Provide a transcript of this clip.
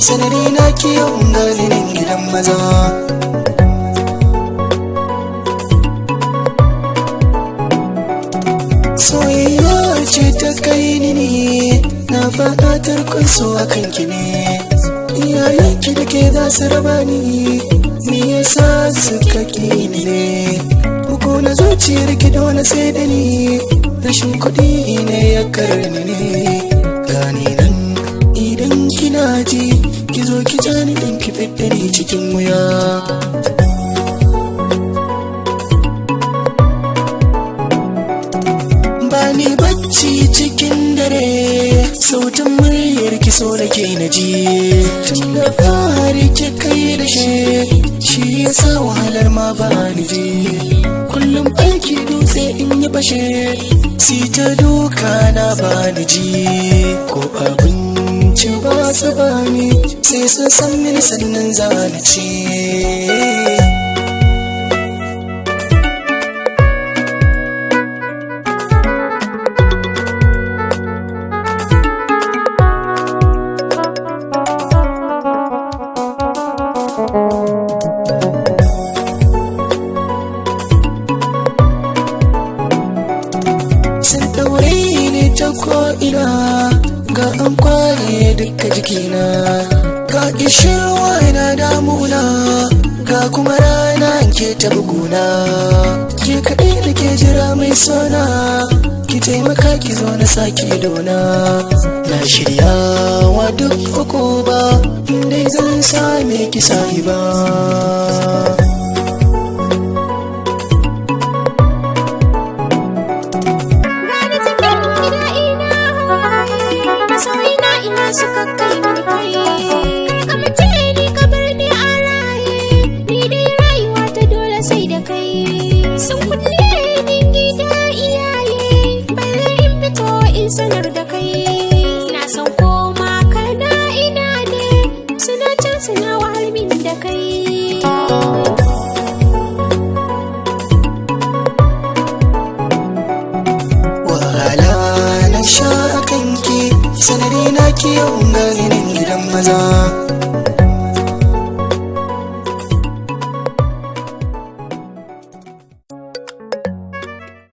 Sanadi na ki yau gani nan gidan maza. Soyayya ce ta kai ni ne, na faɗa tarkon so a kanki ne. Iyayenki da ke za su raba ni, me yasa suka ki ni ne? Bugu na zuciyar ki dole sai da ni, rashin kuɗi ne ya karni ne. Gani nan idan kina ji, ki zo ki ja ni dan ki fidda ni cikin wuya. Bani bacci cikin dare, sautin muryar ki so nake na ji. Tun da fari ki kai da shi, shi yasa wahalar ma bani ji. Kullum aiki dutse in yi fashe, si ta duka na bani ji. Ko abinci ba su bani, sai sun san mini sannan za ni ci. Sun ɗaure ni ta ko'ina, ga an kware duka jikina, ga ƙishirwa yana damuna, ga kuma rana ke ta buguna. Ke kaɗai da ke jira mai sona, ki taimaka ki zo na sake dona. Na shirya wa duk uku ba, indai zan same ki sahiba. Gani cikin gida ina hawaye, masoyina ina suka kai mini kai. Kar ka mace ni ka bar ni a raye, ni dai rayuwa ta dole sai da kai. Sun kulle min gida iyaye, balle in fito in sanar da kai. Na san koma kana ina ne, suna can suna wahal min da kai. Wahala na sha a kanki, sanadi na ki yau gani nan gidan maza.